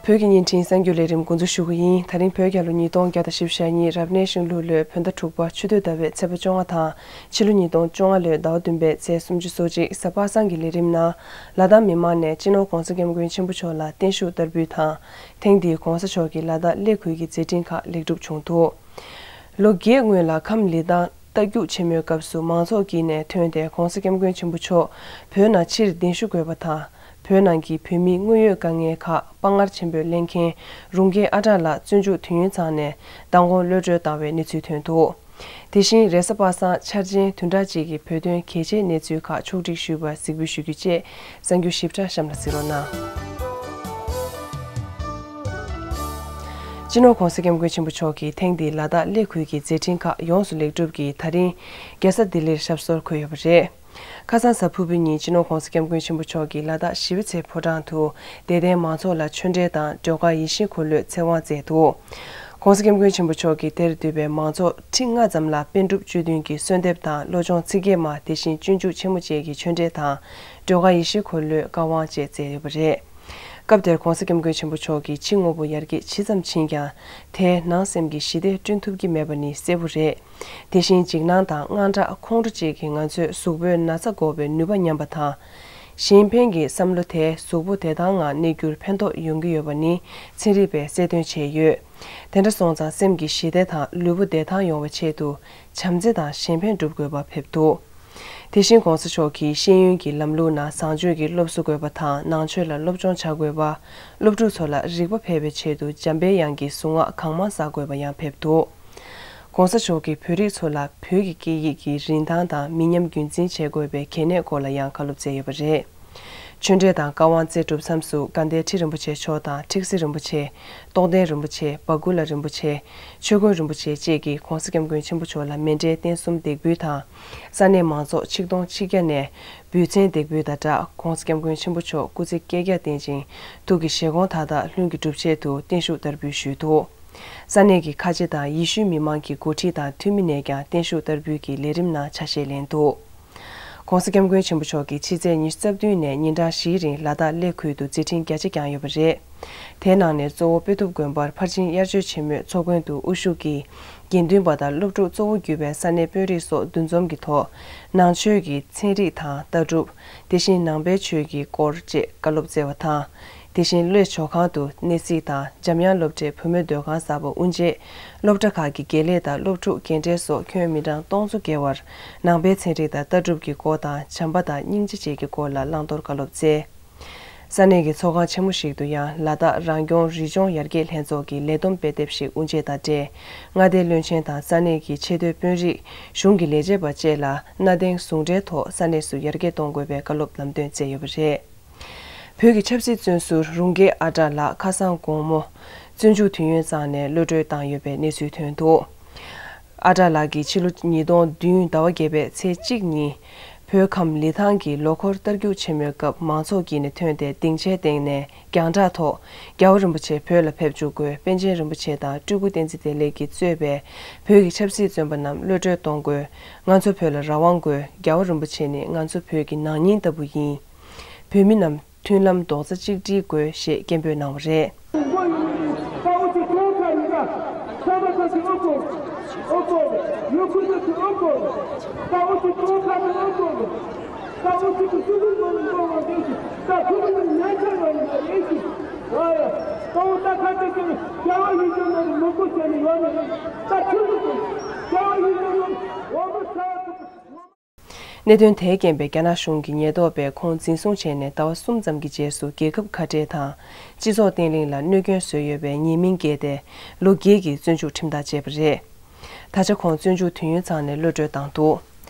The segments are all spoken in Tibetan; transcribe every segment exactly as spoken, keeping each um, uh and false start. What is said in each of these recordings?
བོད་ཀྱི་བརྙན་འཕྲིན་གསར་འགྱུར་ལས་རིམ་འགོ་འཛུགས་ཞུ་གི་ཡིན། ད་རིང་བོད་རྒྱལ་ལོ་ཉིས་སྟོང་བརྒྱ་དང་བཞི་བཅུ་ཞེ་གཉིས་རབ་གནས་ཤིང་ལུག་ལོའི་བོད་ཟླ་དྲུག་པ་ཆུ་སྟོད་ཟླ་བའི་ཚེས་པ་བཅོ་ལྔ་དང་ཕྱི་ལོ་ཉིས་སྟོང་བཅོ་ལྔ་ལོའི་ཟླ་བ་བདུན་པའི་ཚེས་སུམ་ཅུ་སོ་གཅིག་གཟའ་པ་སངས་ཀྱི་ལས་རིམ་ནང་ལ་དྭགས་མི་མང་ནས་སྤྱི་ནོར་༧གོང་ས་༧སྐྱབས་མགོན་ཆེན་པོ་མཆོག་ལ་བརྟན་བཞུགས་བསྟར་འབུལ་དང་། ཐེངས་འདིའི་༧གོང་ས་མཆོག་གི་ལ་དྭགས་སླེ་ཁུལ་གྱི་མཛད་འཕྲིན་ཁག་ལེགས་གྲུབ་བྱུང་འདུག་ལོ་བརྒྱད་སྔོན་ལ་ཁམས་ལི་ཐང་རྟ་རྒྱུག་ཆེན་མོའི་སྐབས་སུ་མང་ཚོགས་ཀྱི་ནས་ཐོན་ཏེ་༧གོང་ས་༧སྐྱབས་མགོན་ཆེན་པོ་མཆོག་བོད་ནང་ཕྱིར་གདན་ཞུ་དགོས་པ་དང་། བོད་ནང་གི་བོད་མིའི་དངོས་ཡོད་དཀའ་ངལ་ཁག་དཔའ་ངར་ཆེན་པོས་གླེང་མཁན་རུང་རྒྱས་ཨ་བྲག་ལགས་བཙོན་འཇུག་དུས་ཡུན་ཚང་ནས་མདང་དགོང་གློད་གྲོལ་བཏང་བའི་གནས་ཚུལ་ཐོན་འདུག་དེ་བཞིན་རེས་གཟའ་པ་སངས་འཆར་ཅན་བདུན་ཕྲག་གཅིག་གི་བོད་དོན་གལ་ཆེའི་གནས་ཚུལ་ཁག་ཕྱོགས་སྒྲིག་ཞུས་པ་གཟིགས་འབུལ་ཞུ་རྒྱུ་བཅས་གསར་འགྱུར་ཞིབ་ཕྲ་གཤམ་ལ་གཟིགས་རོགས་གནང་། སྤྱི་ནོར་༧གོང་ས་༧སྐྱབས་མགོན་ཆེན་པོ་མཆོག་གིས་ཐེངས་འདིའི་ལ་དྭགས་སླེ་ཁུལ་གྱི་མཛད་འཕྲིན་ཁག་ཡོངས་སུ་ལེགས་གྲུབ་ཀྱིས་ད་རིང་རྒྱལ་ས་ལྡི་ལིར་ཞབས་སོར་འཁོད་ཡོད་པ་རེད། ཁ་སང་གཟའ་ཕུར་བུའི་ཉིན་སྤྱི་ནོར་༧གོང་ས་༧སྐྱབས་མགོན་ཆེན་པོ་མཆོག་གིས་ལ་དྭགས་ཞི་བའི་ཚལ་ཕོ་བྲང་དུ་དད་ལྡན་མང་ཚོགས་ལ་ཆོས་འབྲེལ་དང་ཟློས་གར་ཡིད་བཞིན་འཁོར་ལོའི་ཚེ་དབང་སྩལ་འདུག ༧གོང་ས་༧སྐྱབས་མགོན་ཆེན་པོ་མཆོག་གིས་དེར་འདུས་པའི་མང་ཚོགས་ཁྲི་ལྔ་ཙམ་ལ་པཎ་གྲུབ་བཅུ་བདུན་གྱི་གསོལ་འདེབས་དང་བློ་སྦྱོང་ཚིག་བརྒྱད་མ། དེ་བཞིན་སྤྱོད་འཇུག་ཆེན་མོ་བཅས་ཀྱི་ཆོས་འབྲེལ་དང་ཟློས་གར་ཡིད་བཞིན་འཁོར་ལོའི་བཀའ་དབང་བཅས་སྩལ་ཡོད་པ་རེད། སྐབས་དེར་༧གོང་ས་༧སྐྱབས་མགོན་ཆེན་པོ་མཆོག་གིས་ཕྱི་དངོས་པོ་ཡར་རྒྱས་ཇི་ཙམ་ཕྱིན་ཀྱང་དེས་ནང་སེམས་ཀྱི་ཞི་བདེ་བསྐྲུན་ཐུབ་ཀྱི་མེད་པ་ནི་གསལ་པོ་རེད། དེ་བཞིན་འཇིགས་སྣང་དང་དངངས་སྐྲག་ཁོང་ཁྲོ་བཅས་ཀྱིས་ང་ཚོའི་གཟུགས་པོའི་ན་ཚ་འགོག་པའི་ནུས་པ་ཉམས་པ་དང་། གཞན་ཕན་གྱི་བསམ་བློ་དེས་གཟུགས་པོ་བདེ་ཐང་ངང་གནས་རྒྱུར་ཕན་ཐོགས་ཡོང་གི་ཡོད་པ་ནི་ཚན་རིག་པས་གསལ་སྟོན་བྱས་ཡོད། དེ་འདྲ་སོང་ཙང་སེམས་ཀྱི་ཞི་བདེ་དང་ལུས་པོ་བདེ་ཐང་ཡོང་བའི་ཆེད་དུ་བྱམས་བརྩེ་དང་གཞན་ཕན་སྒྲུབ་དགོས་པ་ཕེབས་འདུག་དེ་བཞིན་༧གོང་ས་མཆོག་གིས་ཤེས་ཡོན་གྱི་ལམ་ལུགས་ནང་བཟང་སྤྱོད་ཀྱི་སློབ་གསོ་དགོས་པ་དང་ནང་ཆོས་ལ་སློབ་སྦྱོང་བྱ་དགོས་པ། སློབ་ཕྲུག་ཚོ་ལ་རིག་པ་འཕེལ་བའི་ཆེད་དུ་འཇམ་པའི་དབྱངས་ཀྱི་གཟུངས་སྔགས་གང་མང་བསགས་དགོས་པ་ཡང་ཕེབས་འདུག༧གོང་ས་མཆོག་གིས་བོད་རིགས་ཚོ་ལ་བོད་ཀྱི་སྐད་ཡིག་གི་རིན་ཐང་དང་མི་ཉམས་རྒྱུན་འཛིན་བྱེད་དགོས་པའི་གལ་གནད་སྐོར་ལ་ཡང་བཀའ་སློབ་སྩལ་ཡོད་པ་རེད། ཆོས་འབྲེལ་དང་བཀའ་དབང་སྩལ་གྲུབ་མཚམས་སུ་དགའ་ལྡན་ཁྲི་རིན་པོ་ཆེ་མཆོག་དང་ཁྲི་སྲིད་རིན་པོ་ཆེ། རྟོགས་ལྡན་རིན་པོ་ཆེ། བ་ཀུ་ལ་རིན་པོ་ཆེ། ཆོས་མགོན་རིན་པོ་ཆེ་བཅས་ཀྱིས་༧གོང་ས་༧སྐྱབས་མགོན་ཆེན་པོ་མཆོག་ལ་མཎྜལ་རྟེན་གསུམ་འདེགས་འབུལ་དང་། ས་གནས་མང་ཚོགས་ཆིག་སྟོང་ཆིག་བརྒྱ་ནས་འབུལ་ཚན་འདེགས་འབུལ་དང་སྦྲགས་༧གོང་ས་༧སྐྱབས་མགོན་ཆེན་པོ་མཆོག་སྐུ་ཚེ་བསྐལ་བརྒྱར་བརྟན་ཅིང་ཐུགས་ཀྱི་བཞེད་དགོངས་མཐའ་དག་ལྷུན་གྱིས་གྲུབ་ཆེད་དུ་བརྟན་བཞུགས་བསྟར་འབུལ་ཞུས་འདུག་ས་གནས་ཀྱི་ཁ་ཆེ་དང་ཡེ་ཤུའི་མི་མང་གི་འགོ་ཁྲིད་དང་འཐུས་མི་ནས་ཀྱང་བརྟན་བཞུགས་བསྟར་འབུལ་གྱི་ལས་རིམ་ནང་ཆ་ཤས་ལེན་འདུག ༧གོང་ས་༧སྐྱབས་མགོན་ཆེན་པོ་མཆོག་གིས་ཕྱི་ཚེས་ཉི་ཤུ་རྩ་བདུན་ནས་ཉིན་གྲངས་བཞིའི་རིང་ལ་དྭགས་སླེ་ཁུལ་དུ་མཛད་འཕྲིན་བརྒྱ་ཆ་བསྐྱངས་ཡོད་པ་རེད། དེའི་ནང་ནས་གཙོ་བོ་དཔེ་ཐུབ་དགོན་པར་ཕར་ཕྱིན་དབྱར་ཆོས་ཆེན་མོའི་ཚོགས་མགོན་དུ་དབུ་བཞུགས་ཀྱིས་དགེ་འདུན་པ་དང་སློབ་ཕྲུག་གཙོ་བོ་གྱུར་པའི་ས་གནས་དཔོན་རིགས་སོགས་འདུ་འཛོམས་ཀྱི་ཐོག་ནང་ཆོས་ཀྱི་ཚན་རིག་དང་ལྟ་གྲུབ། དེ་བཞིན་ནང་པའི་ཆོས་ཀྱི་སྐོར་བཅས་བཀའ་སློབ་སྩལ་བ་དང་། དེ་བཞིན་གླེ་ཇོ་ཁང་དུ་གནས་གཟིགས་དང་འཇམ་དབྱངས་སློབ་གྲྭའི་བུ་མོའི་སྡོད་ཁང་གསར་པ་དབུ་འབྱེད། སློབ་གྲྭ་ཁག་གི་དགེ་ལས་དང་སློབ་ཕྲུག་རྒན་གྲས་སོགས་ཁྱོན་མི་གྲངས་སྟོང་ཚོ་བརྒལ་བར་ནང་པའི་ཚན་རིག་དང་ལྟ་གྲུབ་ཀྱི་སྐོར་དང་བྱམས་པ་དང་སྙིང་རྗེ་བཅས་ཀྱི་སྐོར་ལ་བླང་དོར་བཀའ་སློབ་སྩལ། ས་གནས་ཀྱི་ཚོགས་ཁང་ཆེན་མོ་ཞིག་ཏུ་ཡང་ལ་དྭགས་རང་སྐྱོང་རི་ལྗོངས་ཡར་རྒྱས་ལྷན་ཚོགས་ཀྱི་ལས་བསྡོམས་དཔེ་དེབ་ཞིག་དབུ་འབྱེད་དང་འབྲེལ། མངའ་སྡེའི་བློན་ཆེན་དང་ས་གནས་ཀྱི་ཆེས་མཐོའི་དཔོན་རིགས། གཞུང་གི་ལས་བྱེད་པ་བཅས་ལ་གནའ་དེང་ཟུང་འབྲེལ་ཐོག་ས་གནས་སུ་ཡར་རྒྱས་གཏོང་དགོས་པའི་བཀའ་སློབ་ལམ་སྟོན་སྩལ་ཡོད་པ་རེད། བོད་ཀྱི་ཆབ་སྲིད་བཙོན་ཟུར་རུང་རྒྱས་ཨ་བྲག་ལགས་ཁ་སང་དགོང་མོ་བཙོན་འཇུག་དུས་ཡུན་གཙང་ནས་གློད་གྲོལ་བཏང་ཡོད་པའི་གནས་ཚུལ་ཐོན་འདུག་ཨ་བྲག་ལགས་ཀྱིས་ཕྱི་ལོ་ཉིས་སྟོང་བདུན་ཟླ་བ་བརྒྱད་པའི་ཚེས་གཅིག་ཉིན་བོད་ཁམས་ལི་ཐང་གི་ལོ་འཁོར་རྟ་རྒྱུག་ཆེན་མོའི་སྐབས་མང་ཚོགས་ཀྱི་ནས་ཐོན་ཏེ་སྡིངས་ཆའི་སྟེང་ནས་རྒྱང་བསྒྲགས་ཐོག་རྒྱལ་བ་རིན་པོ་ཆེ་བོད་ལ་ཕེབས་བཅུག་དགོས། པཎ་ཆེན་རིན་པོ་ཆེ་དང་སྤྲུལ་སྐུ་བསྟན་འཛིན་བདེ་ལེགས་ཀྱིས་གཙོས་པའི་བོད་ཀྱི་ཆབ་སྲིད་བཙོན་པ་རྣམས་གློད་གྲོལ་གཏོང་དགོས། ང་ཚོ་བོད་ལ་རང་དབང་དགོས། རྒྱལ་བ་རིན་པོ་ཆེ་ནི་ང་ཚོ་བོད་ཀྱི་ནང་སྙིང་ལྟ་བུ་ཡིན། བོད་མི་རྣམས་མཐུན་ལམ་རྡོག་རྩ་གཅིག་སྒྲིལ་དགོས་ཞེས་སྐད་འབོད་གནང་བ་རེད། གནད་དོན་དེའི་རྐྱེན་པས་རྒྱ་ནག་གཞུང་གི་ཉེན་རྟོག་པས་ཁོང་འཛིན་བཟུང་བྱས་ནས་ཟླ་བ་གསུམ་ཙམ་གྱི་རྗེས་སུ་རྒྱལ་ཁབ་ཁ་བྲལ་དང་སྤྱི་ཚོགས་བརྟན་ལྷིང་ལ་གནོད་སྐྱོན་བཟོས་ཡོད་པའི་ཉེས་མིང་བཀལ་ཏེ་ལོ་བརྒྱད་ཀྱི་བཙོན་འཇུག་ཁྲིམས་ཐག་བཅད་པ་རེད། ད་ཆ་ཁོང་བཙོན་འཇུག་དུས་ཡུན་ཚང་ནས་གློད་གྲོལ་བཏང་འདུག་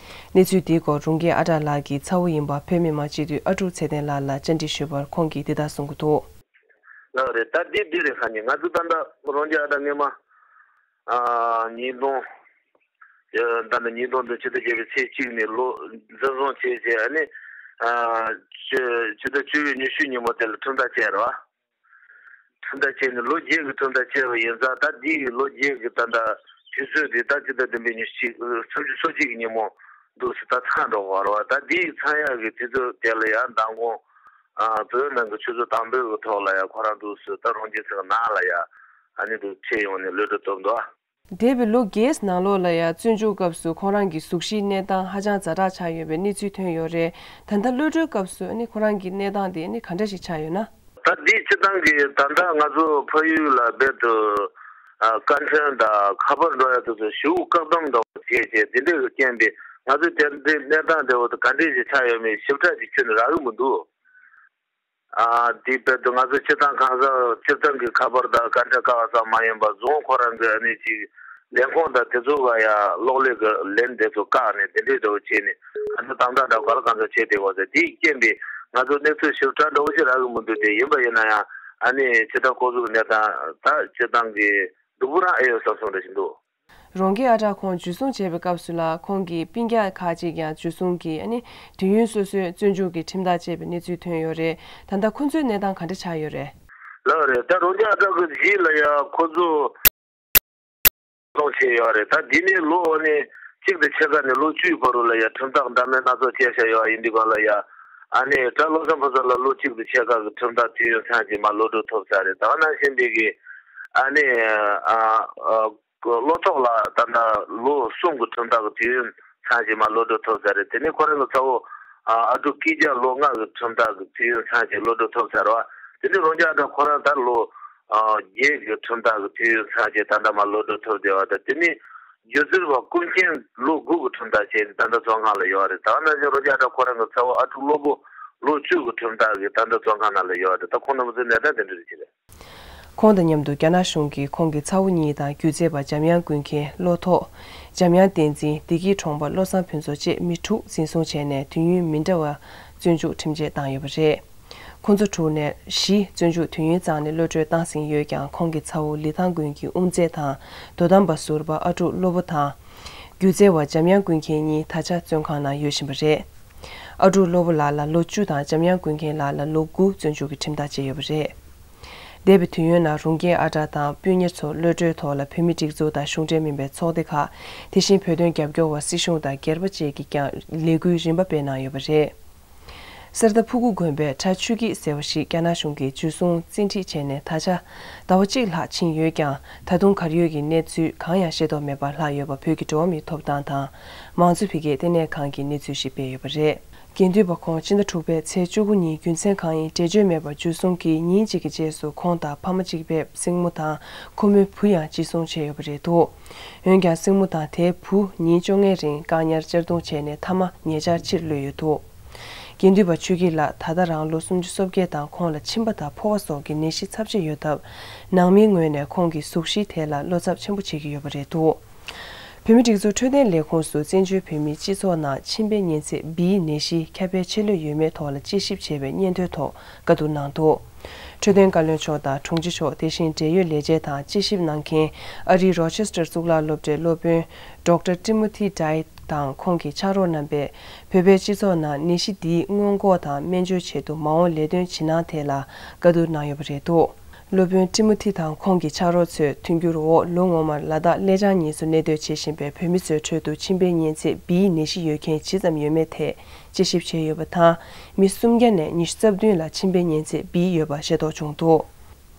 གནས་ཚུལ་འདིའི་སྐོར་རུང་རྒྱས་ཨ་བྲག་ལགས་ཀྱི་ཚ་བོ་ཡིན་པ་བོད་མི་མང་སྤྱི་འཐུས་ཨ་ཀྲུག་ཚེ་བརྟན་ལགས་ལ་བཅར་འདྲི་ཞུས་པར་ཁོང་གིས་འདི་ལྟར་གསུང་གི་འདུག་ལགས་རེད། ད་འདི་འདི་རེད་ཁ་ཉིན་ང་ཚོ་ད་ལྟ་རང་རྒྱལ་ཨ་ད་སྔོན་མ་ཨ་ཉིས་སྟོང་ད་ལྟ་ཉིས་སྟོང་དང་ཕྱི་ཟླ་བརྒྱད་པའི་ཚེས་གཅིག་ནས་ལོ་འཛིན་བཟུང་བྱས་རྗེས་ཨ་ནི་ཨ་ཕྱི་ཕྱི་ཟླ་བཅུ་པའི་ཉི་ཤུ་ཉིན་མོ་དེ་ལ་ཁྲིམས་ཐག་བཅད་རེད་བ། ཁྲིམས་ཐག་བཅད་ནས་ལོ་བརྒྱད་ཀྱི་ཁྲིམས་ཐག་བཅད་པ་ཡིན་ཙང་ད་འདི་ཡི་ལོ་བརྒྱད་ཀྱི་ད་ལྟ་དུས་ཚོད་འདི་ད་ཕྱི་ཟླ་བདུན་པའི་ཉི་ཤུ་གཅིག་ཨ་ཚེས་བཅུ་ཚེས་གཅིག་གི་ཉིན་མོ་འདུག་སེ་ད་ཚང་འགྲོ་གི་རེད་བ། ད་འདི་ཡི་ཚང་ཡག་གི་དུས་ཚོད་དེ་ལ་ཡང་མདང་དགོང་ ཨ་བོད་ནང་གི་ཆུ་ཚོད་དང་པོའི་གི་ཐོག་ལ་ཡ་ཁོ་རང་འདུག་སེ་ད་རང་རྒྱལ་ཚང་ནང་ལ་ཡ་ཨ་ནི་འདུག་ཁྲིད་ཡོང་ནས་གློད་གྲོལ་ཐོབ་འདུག་ཨ། འདས་པའི་ལོ་བརྒྱད་ནང་ལོགས་ལ་ཡ་བཙོན་འཇུག་སྐབས་སུ་ཁོང་རང་གི་གཟུགས་གཞིའི་གནས་སྟངས་ཧ་ཅང་ཛ་དྲག་ཆགས་ཡོད་པའི་གནས་ཚུལ་ཐོན་ཡོད་རེད། ད་ལྟ་གློད་གྲོལ་སྐབས་སུ་ཨ་ནི་ཁོ་རང་གི་གནས་སྟངས་དེ་ཨ་ནི་ག་འདྲ་ཞིག་ཆགས་ཡོད་ན། ད་འདི་སྤྱིར་བཏང་གི་ད་ལྟ་ང་ཚོ་ཕ་ཡུལ་ལ་རྦད་དུ་ཨ་སྐད་འཕྲིན་དང་ཁ་པར་འགྲོ་ཡ་དེ་ཚོ་ཞེ་པོ་བཀག་སྡོམ་འདྲ་བོ་བྱས་བྱས་འདི་འདྲའི་གི་རྐྱེན་པས་ང་ཚོ་དེ་འདྲའི་གནས་སྟངས་དེ་འོ་ད་ག་འདྲས་ཞིག་ཆགས་ཡོད་མེད་ཞིབ་ཕྲ་ཅིག་ཁྱོན་ནས་རག་གི་མི་འདུག་ཨ་འདི་རྦད་དུ་ང་ཚོ་སྤྱིར་བཏང་གང་ཟག་སྤྱིར་བཏང་གི་ཁ་པར་དང་སྐད་འཕྲིན་བཀག་པ་ཙམ་མ་ཡིན་པར་རྫོང་ཁོ་རང་གི་ཨ་ནི་ཅིག་ལས་ཁུངས་དང་དེ་ཚོ་ག་ཡ་གློག་ཀླད་ཀྱི་ལན་དེ་ཚོ་བཀག་ནས་དེ་འདྲའི་འདྲ་བོ་བྱས་ནས་ཨ་ནི་དང་ད་འདྲ་ག་ལ་གང་ཚོ་བྱས་བསྡད་པ་ཟེར་དེའི་རྐྱེན་པས་ང་ཚོ་གནས་ཚུལ་ཞིབ་ཕྲ་འདྲ་བོ་ཞིག་རག་གི་མི་འདུག་དེ་ཡིན་པ་ཡིན་ན་ཡང་ཨ་ནི་སྤྱིར་བཏང་ཁོ་ཚོ་གི་གནས་སྟངས་ད་སྤྱིར་བཏང་གི་སྡུག་པོ་རང་ཨེ་ཡོད་བསམ་སོང་འདྲ་ཞིག་འདུག་རོང་རྒྱས་ཨ་གྲགས་ཁོང་འཇུ་བཟུང་བྱས་པའི་སྐབས་སུ་ལ་ཁོང་གི་སྤུན་ཀྱག་ཁག་ཅིག་ཀྱང་འཇུ་བཟུང་གིས་ཨ་ནི་དུས་ཡུན་སོ་སོའི་བཙོན་འཇུག་གི་ཁྲིམས་ཐག་བཅད་པའི་གནས་ཚུལ་ཐོན་ཡོད་རེད། ད་ལྟ་ཁོ་ཚོའི་གནས་སྟངས་ག་འདྲ་ཆགས་ཡོད་རེད། ལགས་རེད། ད་རོང་རྒྱས་ཨ་གྲགས་ཀྱི་རྗེས་ལ་ཡང་ཁོ་ཚོ་བཙོན་བྱས་ཡོད་རེད། ད་འདི་ནས་ལོ་ཨ་ནི་གཅིག་དང་ཕྱེད་ཀ་ནས་ལོ་བཅུའི་བར་དུ་ལ་ཡང་ཁྲིམས་ཐག་འདྲ་མིན་སྣ་ཚོགས་བཅད་བཞག་ཡོད་ཡིན་དུས་ག་ལ་ཡང་ཨ་ནི་གྲྭ་བློ་བཟང་ཕུན་ཚོགས་ལ་ལོ་གཅིག་དང་ཕྱེད་ཀ་གི་ཁྲིམས་ཐག་དུས་ཡུན་ཚང་གཅིག་མ་གློད་གྲོལ་ཐོབ་ཚར་རེད། ད་ག་ནང་བཞིན་པའི་གི་ཨ་ནི་ཨ་ཨ། ལོ་ཐོག་ལ་ད་ལྟ་ལོ་གསུམ་གྱི་ཁྲིམས་ཐག་གི་དུས་ཡུན་ཚང་གཅིག་མ་གློད་གྲོལ་ཐོབ་ཚར་རེད། དེ་ནས་ཁོ་རང་གི་ཚ་བོ་ཨ་ཨ་ཕྲུག་སྐྱིད་རྒྱལ་ལོ་ལྔ་གི་ཁྲིམས་ཐག་གི་དུས་ཡུན་ཚང་གཅིག་གློད་གྲོལ་ཐོབ་ཚར་བ། དེ་ནས་རོང་རྒྱས་ཨ་གྲགས་ཁོ་རང་ད་ལོ་ཨ་བརྒྱད་ཀྱི་ཁྲིམས་ཐག་གི་དུས་ཡུན་ཚང་གཅིག་ད་ལྟ་མ་གློད་གྲོལ་ཐོབ་བསྡད་པ་དང་། དེ་ནས་སྒྱུ་རྩལ་བ་ཀུན་མཁྱེན་ལོ་དགུ་གི་ཁྲིམས་ཐག་བཅད་ནས་ད་ལྟ་བཙོན་ཁང་ལ་ཡོད་རེད། ད་ག་ནང་བཞིན་རོང་རྒྱས་ཨ་གྲགས་ཁོ་རང་གི་ཚ་བོ་ཨ་ཕྲུག་སློབ་བུ་ལོ་བཅུ་གི་ཁྲིམས་ཐག་གིས་ད་ལྟ་བཙོན་ཁང་ནང་ལ་ཡོད་རེད། ད་ཁོང་རྣམ་པ་ཚོའི་གནས་སྟངས་དེ་འདྲ་རེད་ཅེས་རེད། ཁོང་དང་མཉམ་དུ་རྒྱ་ནག་གཞུང་གིས་ཁོང་གི་ཚ་བོ་གཉིས་དང་སྒྱུ་རྩལ་པ་འཇམ་དབྱངས་ཀུན་མཁྱེན་བློ་ཐོག་འཇམ་དབྱངས་བསྟན་འཛིན། བདེ་སྐྱིད་གྲོང་པ་བློ་བཟང་ཕུན་ཚོགས་བཅས་མི་དྲུག་འཛིན་བཟུང་བྱས་ནས་དུས་ཡུན་མི་འདྲ་བར་བཙོན་འཇུག་ཁྲིམས་ཆད་བཏང་ཡོད་པ་རེད། ཁོང་ཚོ་དྲུག་ནས་བཞི་བཙོན་འཇུག་དུས་ཡུན་གཙང་ནས་གློད་གྲོལ་བཏང་ཟིན་ཡོད་ཀྱང་། ཁོང་གི་ཚ་བོ་ལི་ཐང་དགོན་གྱི་དབུ་མཛད་དང་དོ་དམ་པ་ཟུར་པ་ཨ་ཕྲུག་སློབ་བུ་དང་། སྒྱུ་རྩལ་བ་འཇམ་དབྱངས་ཀུན་མཁྱེན་གཉིས་ད་ཆ་བཙོན་ཁང་ནང་ཡོད་བཞིན་པ་རེད། ཨ་ཕྲུག་སློབ་བུ་ལགས་ལ་ལོ་བཅུ་དང་འཇམ་དབྱངས་ཀུན་མཁྱེན་ལགས་ལ་ལོ་དགུ་བཙོན་འཇུག་གི་ཁྲིམས་ཐག་བཅད་ཡོད་པ་རེད། འདས་པའི་དུས་ཡུན་ནང་རོང་རྒྱས་ཨ་གྲགས་དང་སྤུན་ཉེ་ཚོ་གློད་གྲོལ་ཐོག་ལ་བོད་མིའི་སྒྲིག་འཛུགས་དང་གཞུང་འབྲེལ་མིན་པའི་ཚོགས་སྡེ་ཁག་དེ་བཞིན་བོད་དོན་རྒྱབ་སྐྱོར་བ་སྲིད་གཞུང་དང་སྒེར་པ་བཅས་ཀྱིས་ཀྱང་ལས་འགུལ་རིམ་པ་སྤེལ་གནང་ཡོད་པ་རེད། གསེར་རྟ་ཕུ་གུ་དགོན་པའི་གྲྭ་ཆོས་སྐྱིད་ཟེར་བ་ཞིག་རྒྱ་ནག་གཞུང་གིས་འཇུ་བཟུང་བཙན་ཁྲིད་བྱས་ནས་ད་ཆ་ཟླ་བ་གཅིག་ལྷག་ཕྱིན་ཡོད་ཀྱང་། ད་དུང་གར་ཡོད་ཀྱི་གནས་ཚུལ་གང་ཡང་ཤེས་རྟོགས་མེད་པར་ལྷག་ཡོད་པ་བོད་ཀྱི་འགྲོ་བ་མིའི་ཐོབ་ཐང་དང་མང་གཙོ་འཕེལ་རྒྱས་ལྟེ་གནས་ཁང་གིས་གནས་ཚུལ་ཞིག་སྤེལ་ཡོད་པ་རེད། དགེ་འདུན་པ་ཁོང་ཕྱི་ཟླ་དྲུག་པའི་ཚེས་བཅུ་དགུ་ཉིན་རྒྱུ་མཚན་གང་ཡིན་འགྲེལ་བརྗོད་མེད་པར་འཇུ་བཟུང་གིས་ཉིན་གཅིག་གི་རྗེས་སུ་ཁོང་དང་ཕ་མ་གཅིག་པའི་སྲིང་མོ་དང་ཁོ་མོའི་བུ་ཡང་འཇུ་བཟུང་བྱས་ཡོད་པ་རེད་འདུག་འོན་ཀྱང་སྲིང་མོ་དང་དེའི་བུ་ཉིན་བཅོ་ལྔའི་རིང་བཀག་ཉར་གཅར་རྡུང་བྱས་ནས་མཐའ་མ་ཉེ་ཆར་ཕྱིར་གློད་ཡོད་འདུག་དགེ་འདུན་པ་ཆོས་སྐྱིད་ལགས་ད་ལྟ་རང་ལོ་སུམ་ཅུ་སོ་བརྒྱད་དང་ཁོང་ལ་མཆིན་པ་དང་ཕོ་བ་སོགས་ཀྱི་ནད་གཞི་ཚབས་ཆེ་ཡོད་སྟབས། ནང་མིའི་ངོས་ནས་ཁོང་གི་གཟུགས་གཞིའི་ཐད་ལ་བློ་འཚབ་ཆེན་པོ་བྱེད་ཀྱི་ཡོད་པ་རེད་འདུག་བོད་མིའི་སྒྲིག་འཛུགས་འཕྲོད་བསྟེན་ལས་ཁུངས་སུ་བཙན་བྱོལ་བོད་མིའི་སྤྱི་ཚོགས་ནང་མཆིན་པའི་གཉན་ཚད་Bའི་ནད་གཞི་ཁྱབ་སྤེལ་ཆེ་ལོས་ཡོད་མེད་ཐོག་ལ་དཔྱད་ཞིབ་བྱས་པའི་སྙན་ཐོའི་ཐོག་བཀའ་བསྡུར་གནང་འདུག་འཕྲོད་བསྟེན་བཀའ་བློན་མཆོག་དང་དྲུང་ཆེ་མཆོག་དེ་བཞིན་འབྲེལ་ཡོད་ལས་བྱེད་དང་དཔྱད་ཞིབ་གནང་མཁན་ཨ་རིའི་རོ་ཆེ་སི་ཊར་གཙུག་ལག་སློབ་གྲྭའི་སློབ་དཔོན་ཌོག་ཊར་ཊི་མོ་ཐི་ཌའི་དང་ཁོང་གི་ཕྱག་རོགས་རྣམ་པས་བོད་པའི་སྤྱི་ཚོགས་ནང་ནད་གཞི་འདིའི་སྔོན་འགོག་དང་སྨན་བཅོས་ཆེད་དུ་མ་འོངས་ལས་དོན་ཇི་གནང་ཐད་ལ་བཀའ་བསྡུར་གནང་ཡོད་པ་རེད་འདུག་སློབ་དཔོན་ཊི་མོ་ཐི་དང་ཁོང་གི་ཕྱག་རོགས་ཚོས་མཐུན་འགྱུར་འོག་ལོ་སྔོན་མར་ལ་དྭགས་ཀླད་བྱང་གཉིས་སུ་གནས་སྡོད་བྱེད་བཞིན་པའི་བོད་མི་ཚོའི་ཁྲོད་དུ་མཆིན་པའི་གཉན་ཚད་Bའི་ནད་གཞི་ཡོད་མཁན་ཇི་ཙམ་ཡོད་མེད་ཐད་དཔྱད་ཞིབ་བྱས་ཡོད་པ་དང་། མི་སུམ་བརྒྱ་ནས་ཉི་ཤུ་རྩ་བདུན་ལ་མཆིན་པའི་གཉན་ཚད་B ཡོད་པ་ཤེས་རྟོགས་བྱུང་འདུག་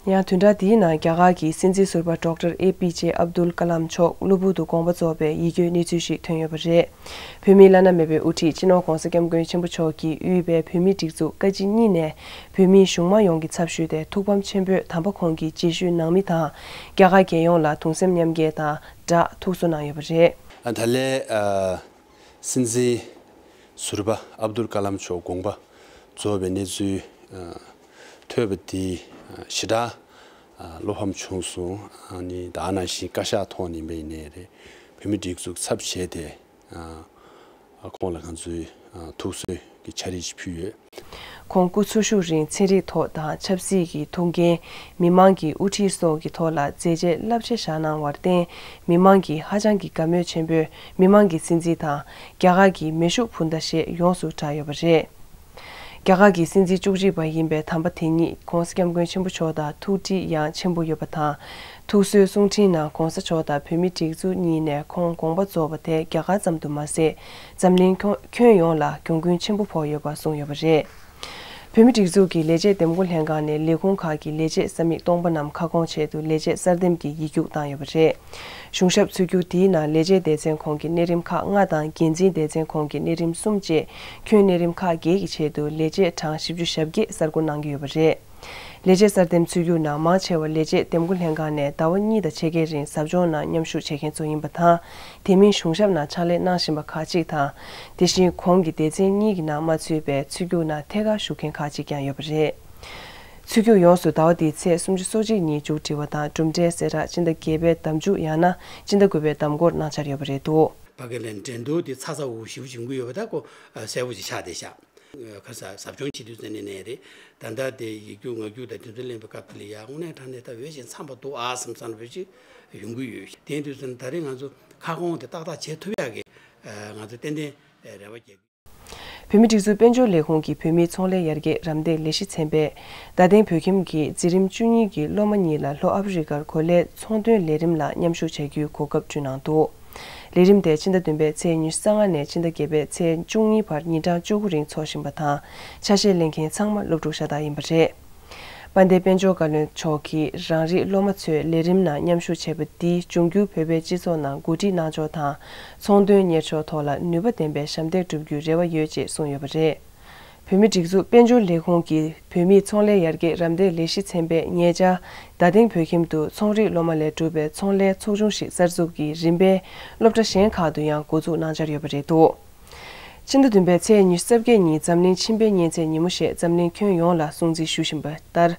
ཡང་བདུན་ཕྲག་འདིའི་ནང་རྒྱ་གར་གྱི་སྲིད་འཛིན་ཟུར་པ་ཌོག་ཊར་ཨེ་པི་ཇེ་ཨབ་དུལ་ཀ་ལམ་མཆོག་གློ་བུར་དུ་དགོངས་པ་རྫོགས་པའི་ཡིད་སྐྱོའི་གནས་ཚུལ་ཞིག་ཐོན་ཡོད་པ་རེད། བོད་མིའི་བླ་ན་མེད་པའི་དབུ་ཁྲིད་སྤྱི་ནོར་༧གོང་ས་༧སྐྱབས་མགོན་ཆེན་པོ་མཆོག་གིས་དབུས་པའི་བོད་མིའི་སྒྲིག་འཛུགས་བཀའ་སྤྱི་གཉིས་ནས་བོད་མིའི་གཞུང་མང་ཡོངས་ཀྱི་ཚབ་ཞུས་ཏེ་ཐུགས་ཕམ་ཆེན་པོས་དམ་པ་ཁོང་གི་རྗེས་ཤུལ་ནང་མི་དང་རྒྱ་གར་རྒྱལ་ཡོངས་ལ་གདུང་སེམས་མཉམ་སྐྱེད་དང་སྦྲགས་ཐུགས་གསོ་གནང་ཡོད་པ་རེད། ཨ་ད་ལས་ཨ་སྲིད་འཛིན་ཟུར་པ་ཨབ་དུལ་ཀ་ལམ་མཆོག་དགོངས་པ་རྫོགས་པའི་གནས་ཚུལ་ཨ་ཐོས་པ་དེ་ཨ་ཞེ་དྲག་ཨ་བློ་ཕམ་བྱུང་སོང་། ཨ་ནི་ད་ནང་བཞིན་བཀའ་ཤག་ཐོག་ནས་ཡིན་པ་ཡིན་ནའི་རེད། བོད་མི་སྒྲིག་འཛུགས་ཚབ་བྱས་ཏེ་ཨ་ཁོང་ལ་ང་ཚོས་ཨ་ཐུགས་གསོའི་གི་འཕྱ་རིས་ཤིག་ཕུལ་ཡོད། ཁོང་སྐུ་འཚོ་བཞུགས་རིང་ཚན་རིག་ཐོག་དང་ཆབ་སྲིད་ཀྱི་ཐུགས་འགན། མི་མང་གི་དབུ་ཁྲིད་སོགས་ཀྱི་ཐོག་ལ་མཛད་རྗེས་རླབས་ཆེ་བཞག་གནང་བར་བརྟེན། མི་མང་གིས་ཧ་ཅང་གི་དགའ་མོས་ཆེན་པོས་མི་མང་གི་སྲིད་འཛིན་དང་རྒྱ་གར་གྱི་མེ་ཤུགས་འཕུར་མདའ་ཞེས་ཡོངས་སུ་གྲགས་ཡོད་པ་རེད། རྒྱ་གར་གྱི་སྲིད་འཛིན་བཅུ་གཅིག་པ་ཡིན་པའི་དམ་པ་དེ་ཉིད་༧གོང་ས་༧སྐྱབས་མགོན་ཆེན་པོ་མཆོག་དང་ཐུགས་འདྲིས་ཡང་ཆེན་པོ་ཡོད་པ་དང་། ཐུགས་གསོའི་གསུང་འཕྲིན་ནང་༧གོང་ས་མཆོག་དང་བོད་མིའི་སྒྲིག་འཛུགས་གཉིས་ནས་ཁོང་དགོངས་པ་རྫོགས་པ་དེ་རྒྱ་གར་ཙམ་དུ་མ་ཟད། འཛམ་གླིང་ཁྱོན་ཡོངས་ལ་གྱོང་གུན་ཆེན་པོ་ཕོག་ཡོད་པ་གསུངས་ཡོད་པ་རེད། བོད་མིའི་སྒྲིག་འཛུགས་ཀྱི་ལས་བྱེད་འདེམས་བསྐོ་ལྷན་ཁང་ནས་ལས་ཁུངས་ཁག་གི་ལས་བྱེད་ས་མིག་སྟོང་པ་རྣམས་ཁ་སྐོང་ཆེད་དུ་ལས་བྱེད་གསར་འདེམས་ཀྱི་ཡིག་རྒྱུགས་བཏང་ཡོད་པ་རེད། གཞུང་ཞབས་ཚུད་རྒྱུགས་འདིའི་ནང་ལས་བྱེད་སྡེ་ཚན་ཁོངས་ཀྱི་གནས་རིམ་ཁག་ལྔ་དང་། འགན་འཛིན་སྡེ་ཚན་ཁོངས་ཀྱི་གནས་རིམ་གསུམ་བཅས་ཁྱོན་གནས་རིམ་ཁག་བརྒྱད་ཀྱི་ཆེད་དུ་ལས་བྱེད་གྲངས་བཞི་བཅུ་ཞེ་བརྒྱད་གསར་བསྐོ་གནང་གི་ཡོད་པ་རེད། ལས་བྱེད་གསར་འདེམས་ཚུད་རྒྱུགས་ནང་མང་ཆེ་བ་ལས་བྱེད་འདེམས་བསྐོ་ལྷན་ཁང་ནས་ཟླ་བ་གཉིས་དང་ཕྱེད་ཀའི་རིང་ཟབ་སྦྱོང་ནང་མཉམ་ཞུགས་བྱེད་མཁན་ཚོ་ཡིན་པ་དང་། དེ་མིན་གཞུང་ཞབས་ནང་ཕྱག་ལས་གནང་བཞིན་པ་ཁག་ཅིག་དང་། དེ་བཞིན་གོང་གི་སྡེ་ཚན་གཉིས་ཀྱི་ནང་མ་ཚུད་པའི་ཚུད་རྒྱུགས་ནང་ཐད་ཀར་ཞུགས་མཁན་ཁག་ཅིག་ཀྱང་ཡོད་པ་རེད། ཚུད་རྒྱུགས་ཡོངས་སུ་ཟླ་བ་འདིའི་ཚེས་སུམ་ཅུ་སོ་གཅིག་ཉིན་མཇུག་སྒྲིལ་བ་དང་། གྲུབ་འབྲས་གསལ་བསྒྲགས་སྤྱི་ཟླ་བརྒྱད་པའི་ཟླ་མཇུག་ཡང་ན་སྤྱི་ཟླ་དགུ་པའི་ཟླ་མགོར་གནང་འཆར་ཡོད་པ་རེད་འདུག་ཕ་གི་ལ་འགྲན་བསྡུར་དེ་ཚ་ཚ་འུར་འུར་ཞེ་པོ་ཅིག་ཡོང་གི་ཡོད་པ་ད་ཁོ་གསལ་པོ་ཅིག་ཆགས་བསྡད་ཤག་ཁ་ས་ཟབ་སྦྱོང་བྱེད་དུས་ཙམ་ནས་ནས་རེད། ད་ལྟ་དེ་ཡིག་རྒྱུགས་ངག་རྒྱུགས་དང་དེ་ཚོ་ལེན་པའི་སྐབས་དེ་ལ་ཡ་དངོས་གནས་དྲང་གནས་ད་འོས་ཤིང་འཚམས་པ་འདུག་ཨ་བསམ་བསམ་འོས་ཅིག་ཡོང་གི་ཡོད། དེ་དུས་ཙམ་ད་རེས་ང་ཚོ་ཁ་སྐོང་དེ་ཏག་ཏག་བྱེད་ཐུབ་ཡག་གི་ང་ཚོ་ཏན་ཏན་རེ་བ་རྒྱག་གི། བོད་མིའི་སྒྲིག་འཛུགས་དཔལ་འབྱོར་ལས་ཁུངས་ཀྱིས་བོད་མིའི་ཚོང་ལས་ཡར་རྒྱས་རམ་འདེགས་ལས་གཞི་ཚན་པས་རྡ་སྟེང་བོད་ཁྱིམ་གྱི་འཛིན་རིམ་བཅུ་གཉིས་ཀྱི་སློབ་མ་གཉིས་ལ་ལྷོ་ཨ་ཧྥེ་རི་ཀར་གོ་ལའི་ཚོང་དོན་ལས་རིམ་ལ་མཉམ་ཞུགས་བྱ་རྒྱུའི་གོ་སྐབས་བསྐྲུན་གནང་འདུག་ལས་རིམ་དེ་ཕྱི་ཟླ་བདུན་པའི་ཚེས་ཉི་ཤུ་རྩ་ལྔ་ནས་ཕྱི་ཟླ་བརྒྱད་པའི་ཚེས་བཅུ་གཉིས་བར་ཉིན་གྲངས་བཅུ་དགུ་རིང་འཚོགས་བཞིན་པ་དང་། ཆ་ཤས་ལེན་མཁན་ཚང་མ་སློབ་ཕྲུག་ཤ་སྟག་ཡིན་པ་རེད། དཔལ་ལྡན་དཔལ་འབྱོར་བཀའ་བློན་མཆོག་གིས་རང་རིགས་སློབ་མ་ཚོས་ལས་རིམ་ནང་མཉམ་ཞུགས་བྱས་པ་འདིས་འབྱུང་འགྱུར་བོད་པའི་སྤྱི་ཚོགས་ནང་འགོ་ཁྲིད་གནང་ཕྱོགས་དང་། ཚོང་དོན་གཉེར་ཕྱོགས་ཐོག་ལ་ནུས་པ་ལྡན་པའི་ཞབས་འདེགས་སྒྲུབ་རྒྱུའི་རེ་བ་ཡོད་ཅེས་གསུངས་ཡོད་པ་རེད། བོད་མིའི་སྒྲིག་འཛུགས་དཔལ་འབྱོར་ལས་ཁུངས་ཀྱི་བོད་མིའི་ཚོང་ལས་ཡར་རྒྱས་རམ་འདེགས་ལས་གཞི་ཚན་པས་ཉེ་ཆར་རྡ་སྟེང་བོད་ཁྱིམ་དུ་ཚོང་རིག་སློབ་མ་ལས་གྲུབ་པའི་ཚོང་ལས་ཚོགས་ཆུང་ཞིག་གསར་འཛུགས་ཀྱིས་རིམ་པས་སློབ་གྲྭ་གཞན་ཁག་ཏུ་ཡང་འགོ་འཛུགས་གནང་འཆར་ཡོད་པ་རེད་འདུག་ཕྱི་ཟླ་བདུན་པའི་ཚེས་ཉི་ཤུ་རྩ་བརྒྱད་ཉིན་འཛམ་གླིང་མཆིན་པའི་གཉན་ཚད་ཉིན་མོ་ཞེས་འཛམ་གླིང་ཁྱོན་ཡོངས་ལ་སྲུང་བརྩི་ཞུ་བཞིན་པ་ལྟར།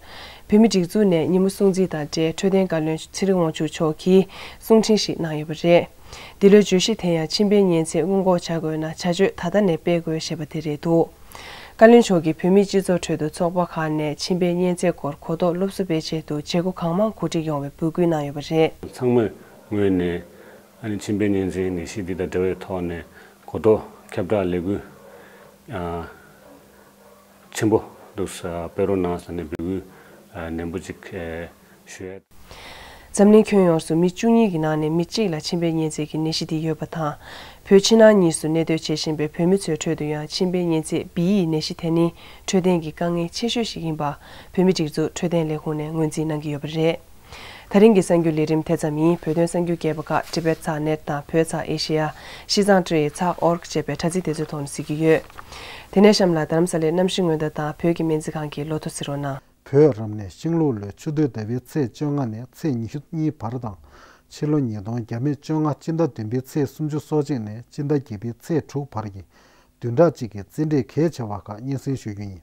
བོད་མིའི་སྒྲིག་འཛུགས་ནས་ཉིན་མོ་སྲུང་བརྩི་དང་འབྲེལ་འཕྲོད་བསྟེན་བཀའ་བློན་ཚེ་རིང་དབང་ཕྱུག་མཆོག་གིས་གསུང་འཕྲིན་ཞིག་གནང་ཡོད་པ་རེད། འདི་ལོའི་བརྗོད་གཞི་དེ་ཡང་མཆིན་པའི་གཉན་ཚད་སྔོན་འགོག་བྱ་དགོས་ན་བྱ་སྤྱོད་ད་ལྟ་ནས་སྤེལ་དགོས་ཞེས་པ་དེ་རེད་འདུག་བཀའ་བློན་མཆོག་གིས་བོད་མིའི་སྤྱི་ཚོགས་ཁྲོད་དུ་ཚོགས་པ་ཁག་ནས་མཆིན་པའི་གཉན་ཚད་སྐོར་གོ་རྟོགས་སློབ་གསོ་སྤེལ་ཆེད་དུ་བྱེད་སྒོ་གང་མང་གོ་སྒྲིག་ཡོང་བའི་འབོད་སྐུལ་གནང་ཡོད་པ་རེད། ཚང་མའི་ངོས་ནས་ཨ་ནི་མཆིན་པའི་གཉན་ཚད་ནད་གཞི་འདི་དང་འབྲེལ་བའི་ཐོག་ནས་གོ་རྟོགས་ཁྱབ་བསྒྲགས་ལས་འགུལ་ཨ་ཆེན་པོ་འདུག་ས་སྤེལ་རོགས་གནང་ཟེར་ནས་འབོད་སྐུལ་ཨ་ནན་པོ་ཅིག་ཨེ་ཞུ་ཡས། འཛམ་གླིང་ཁྱོན་ཡོངས་སུ་མི་བཅུ་གཉིས་ཀྱི་ནང་ནས་མི་གཅིག་ལ་མཆིན་པའི་གཉན་ཚད་ཀྱི་ནད་གཞི་འདི་ཡོད་པ་དང་། བོད་ཕྱི་ནང་གཉིས་སུ་གནས་སྡོད་བྱེད་བཞིན་པའི་བོད་མི་ཚོའི་ཁྲོད་དུ་ཡང་མཆིན་པའི་གཉན་ཚད་བི་ཡི་ནད་གཞི་དེ་ནི་འཕྲོད་བསྟེན་གྱི་དཀའ་ངལ་ཆེ་ཤོས་ཤིག་ཡིན་པ་བོད་མིའི་སྒྲིག་འཛུགས་འཕྲོད་བསྟེན་ལས་ཁུངས་ནས་ངོས་འཛིན་གནང་གི་ཡོད་པ་རེད། ད་རིང་གི་གསར་འགྱུར་ལས་རིམ་དེ་ཙམ་ཡིན། བོད་དོན་གསར་འགྱུར་རྒྱས་པ་ཁག་ཊི་བེཊ་ཚག་ནེཊ་དང་བོད་ཚག་ཨེ་ཤེ་ཡ། ཤིས་ཙང་ཊི་ཡི་ཚག་ཨོར་གི་ཅེས་པའི་དྲ་ཚིགས་དེ་ཚོའི་ཐོག་ནས་གཟིགས་ཀྱི་ཡོད། དེ་ནས་གཤམ་ལ་རྡ་རམ་ས་ལའི་གནམ་གཤིས་སྔོན་བརྡ་དང་བོད་ཀྱི་སྨན་རྩིས་ཁང་གི་ལོ་ཐོ་གཟིགས་རོགས་གནང་། བོད་རབ་གནས་ཤིང་ལུག་ལོའི་ཆུ་སྟོད་ཟླ་བའི་ཚེས་བཅོ་ལྔ་ནས་ཚེས་ཉི་ཤུ་གཉིས་བར་དང་། ཕྱི་ལོ་ཉིས་སྟོང་བརྒྱ་མེད་བཅོ་ལྔ་སྤྱི་ཟླ་བདུན་པའི་ཚེས་སུམ་ཅུ་སོ་གཅིག་ནས་སྤྱི་ཟླ་བརྒྱད་པའི་ཚེས་དྲུག་བར་གྱི་བདུན་ཕྲག་གཅིག་གི་རྩིས་འབྲས་གལ་ཆེ་བ་ཁག་སྙན་སེང་ཞུ་རྒྱུ་ཡིན།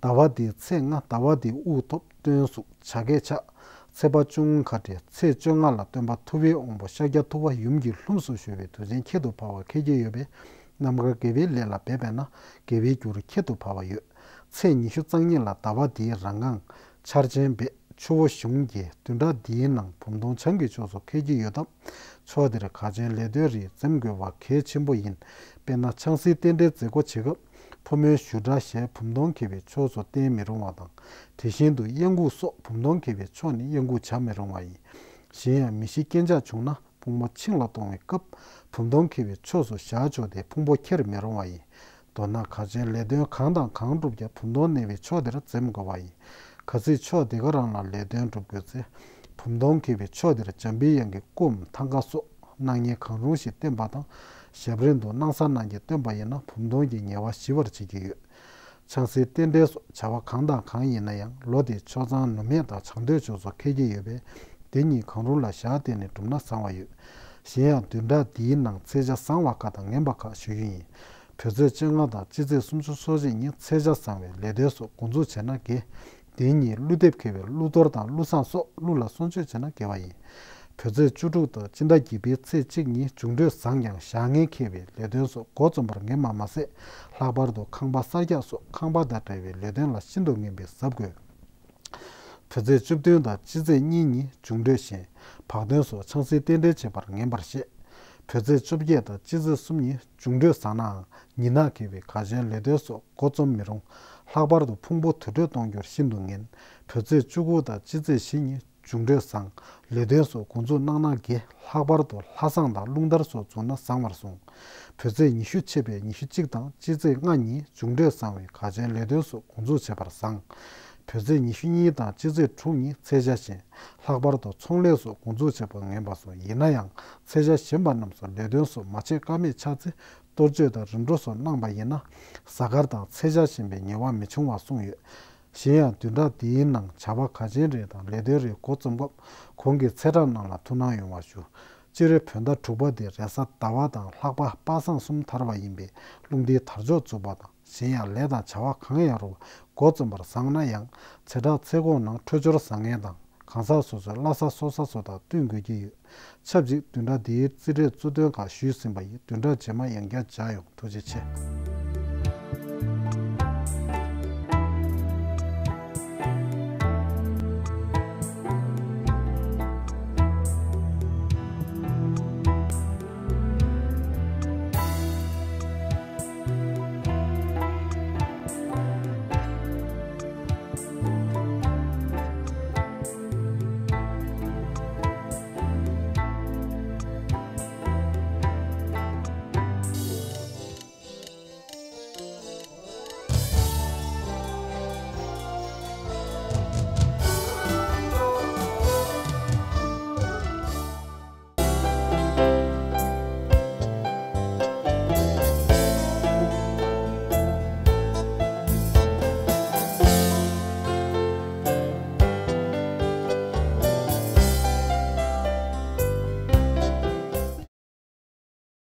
ཟླ་བ་འདིའི་ཚེས་ལྔ་ཟླ་བ་འདིའི་དབུགས་ཐོབ་སྟོན་གཟུགས་བྱ་སྐད་ཆགས། ཚེས་པ་བཅུ་དགུ་ཁ་བྲལ། ཚེས་བཅོ་ལྔ་ལ་སྟོན་པ་ཐུབ་པའི་དབང་པོ་ཤཱཀྱ་ཐུབ་པ་ཡུམ་གྱི་ལྷུམས་སུ་ཞུགས་པའི་དུས་ཆེན་ཁྱད་དུ་འཕགས་པ་འཁེལ་གྱི་ཡོད་པས། རྣམ་དཀར་དགེ་བའི་ལས་ལ་འབད་པས་ན་དགེ་བའི་རྒྱུར་ཁྱད་དུ་འཕགས་པ་ཡོད། ཚེས་ཉི་ཤུ་རྩ་གཉིས་ལ་ཟླ་བ་འདིའི་རང་ངང་འཆར་ཅན་སྦས་ཆུ་བོ་གཞུང་གིས་བདུན་ཕྲག་འདིའི་ནང་བུམ་སྟོང་བྱང་གི་ཕྱོགས་སུ་འཁེལ་གྱི་ཡོད་སྟབས། ཕྱོགས་འདིར་གར་བྱོན་ལས་དོན་རིགས་འཛེམ་དགོས་པ་གལ་ཆེན་པོ་ཡིན། དཔེར་ན་ཆང་སའི་རྟེན་འབྲེལ་མཛད་སྒོ་བྱེད་སྐབས་ཕོ་མོའི་བཞུགས་གྲལ་ཞལ་བུམ་སྟོང་འཁེལ་བའི་ཕྱོགས་སུ་བསྟན་མི་རུང་བ་དང་། དེ་བཞིན་དུ་གཡང་འགུགས་སོགས་བུམ་སྟོང་འཁེལ་བའི་ཕྱོགས་ནས་གཡང་འགུགས་བྱ་མི་རུང་བ་ཡིན། གཞན་ཡང་མི་ཤི་རྐྱེན་ཆག་བྱུང་ན། ཕུང་པོ་ཤིང་ལ་གཏོང་བའི་སྐབས་བུམ་སྟོང་འཁེལ་བའི་ཕྱོགས་སུ་བཞག་ཆོག་སྟེ་ཕུང་པོ་ཁྱེར་མི་རུང་བ་ཡིན། མདོར་ན་གར་བྱོན་ལས་དོན་གང་དང་གང་བསྒྲུབ་ཀྱང་བུམ་སྟོང་གནས་པའི་ཕྱོགས་དེར་འཛེམ་དགོས་པ་ཡིན། གལ་སྲིད་ཕྱོགས་དེ་ག་རང་ལ་ལས་དོན་བསྒྲུབ་དགོས་ཚེ། བུམ་སྟོང་འཁེལ་བའི་ཕྱོགས་དེར་འཇམ་པའི་དབྱངས་ཀྱི་སྐུའམ་ཐང་ཀ་སོགས་སྣང་བརྙན་གང་རུང་ཞིག་བསྟན་པ་དང་། ཞབས་རིམ་དུ་སྣང་ས་སྣང་བརྒྱད་བསྟན་པ་ཡིན་ན་བུམ་སྟོང་གི་ཉེ་བ་ཞི་བར་བྱེད་ཀྱི་ཡོད། ཆང་སའི་རྟེན་འབྲེལ་སོགས་བྱ་བ་གང་དང་གང་ཡིན་ན་ཡང་ལོ་དེའི་ཆུ་ཚང་ནུབ་སྨད་དང་བྱང་སྟོད་ཕྱོགས་སུ་འཁེལ་གྱི་ཡོད་པས། དེ་གཉིས་གང་རུང་ལ་ཞག་བསྟན་ནས་བསྒྲུབས་ན་བཟང་བ་ཡོད། གཞན་ཡང་བདུན་ཕྲག་འདིའི་ནང་ཚེས་ཆ་བཟང་བ་ཁག་དང་ངན་པ་ཁག་ཞུ་རྒྱུ་ཡིན། བོད་ཚེས་བཅོ་ལྔ་དང་སྤྱི་ཚེས་སུམ་ཅུ་སོ་གཅིག་ཉིན་ཚེས་ཆ་བཟང་བའི་ལས་དོན་སོགས་འགོ་འཛུགས་བྱས་ན་དགེ། དེ་ཉིན་ཀླུ་འདེབས་འཁེལ་བའི་ཀླུ་གཏོར་དང་ཀླུ་བསངས་སོགས་ཀླུ་ལ་གསོལ་མཆོད་བྱས་ན་དགེ་བ་ཡིན། བོད་ཚེས་བཅུ་དྲུག་དང་སྤྱི་ཟླ་བརྒྱད་པའི་ཚེས་གཅིག་ཉིན་འབྱུང་འཕྲོད་བཟང་ཀྱང་བཞག་ངན་འཁེལ་བའི་ལས་དོན་སོགས་འགོ་རྩོམ་པར་ངེས་པ་མ་ཟད། ལྷག་པར་དུ་ཁང་པ་གསར་རྒྱག་སོགས་ཁང་པ་དང་འབྲེལ་བའི་ལས་དོན་ལ་ཤིན་ཏུ་ངན་པའི་གཟབ་དགོས། བོད་ཚེས་བཅུ་བདུན་དང་སྤྱི་ཚེས་གཉིས་ཉིན་འབྱུང་འཕྲོད་ཞན། བག་སྟོན་སོགས་ཆང་སའི་རྟེན་འབྲེལ་བྱེད་པར་ངན་པར་བཤད། བོད་ཚེས་བཅོ་བརྒྱད་དང་སྤྱི་ཚེས་གསུམ་ཉིན་འབྱུང་འཕྲོད་བཟང་ནའང་ཉིན་ནག་འཁེལ་བའི་གར་བྱོན་ལས་དོན་སོགས་འགོ་རྩོམ་མི་རུང་། ལྷག་པར་དུ་ཕུང་པོ་དུར་ཁྲོད་གཏོང་རྒྱུར་ཤིན་ཏུ་ངན། བོད་ཚེས་བཅུ་དགུ་དང་སྤྱི་ཚེས་བཞི་ཉིན་ མཇུག་འབྲས་བཟང་། ལས་དོན་སོགས་འགོ་འཛུགས་གནང་ན་དགེ། ལྷག་པར་དུ་ལྷ་བསང་དང་རླུང་དར་སོགས་འཛུགས་ན་བཟང་བར་གསུངས། བོད་ཚེས་ཉི་ཤུ་ཆད་པའི་ཉི་ཤུ་གཅིག་དང་སྤྱི་ཚེས་ལྔ་ཉིན་མཇུག་འབྲས་བཟང་བས་གལ་ཆེན་ལས་དོན་སོགས་འགོ་འཛུགས་བྱེད་པར་བཟང་། བོད་ཚེས་ཉི་ཤུ་གཉིས་དང་སྤྱི་ཚེས་དྲུག་ཉིན་ཚེས་ཆ་ཞན། ལྷག་པར་དུ་ཚོང་ལས་སོགས་འགོ་འཛུགས་བྱེད་པར་ངན་པར་གསུངས། ཡིན་ན་ཡང་ཚེས་ཆ་ཞན་པ་རྣམས་སུ་ལས་དོན་སོགས་མ་བྱེད་ཀ་མེད་ཆགས་ཚེ། གཏོར་མཆོད་དང་རིམ་གྲོ་སོགས་གནང་བ་ཡིན་ན། གཟའ་སྐར་དང་ཚེས་ཆ་ཞན་པའི་ཉེས་པ་མི་འབྱུང་བར་གསུངས་ཡོད། གཞན་ཡང་བདུན་ཕྲག་འདིའི་ནང་བྱ་བ་གལ་ཆེན་རེ་དང་ལས་དོན་རེ་འགོ་རྩོམ་སྐབས་གོང་གི་ཚེས་གྲངས་རྣམས་ལ་ཐུགས་སྣང་ཡོང་བ་ཞུ། སྤྱིར་བོད་ཟླ་དྲུག་པ་འདི་རེས་གཟའ་ཟླ་བ་དང་ལྷག་པ་པ་སངས་གསུམ་དར་བ་ཡིན་པས་རླུང་རྟའི་དར་ལྕོག་འཛུགས་པ་དང་། གཞན་ཡང་ལས་དང་བྱ་བ་གང་ཡང་རུང་འགོ་རྩོམ་པར་བཟང་ན་ཡང་ཚེས་གྲངས་ཚེས་གོང་ནང་འཕྲོད་སྦྱོར་བཟང་ངན་དང་། གང་ཟག་སོ་སོའི་བླ་གཟའ་སོ་གཟའ་སོགས་དང་བསྟུན་དགོས་ཀྱི་ཡོད། ཆབས་ཅིག་བདུན་ཕྲག་འདིའི་རྩིས་འབྲས་གཙོ་དོན་ཁག་ཞུས་ཟིན་པ་ཡིས་བདུན་ཕྲག་རྗེས་མ་ཡང་བསྐྱར་མཇལ་ཡོང་། ཐུགས་རྗེ་ཆེ།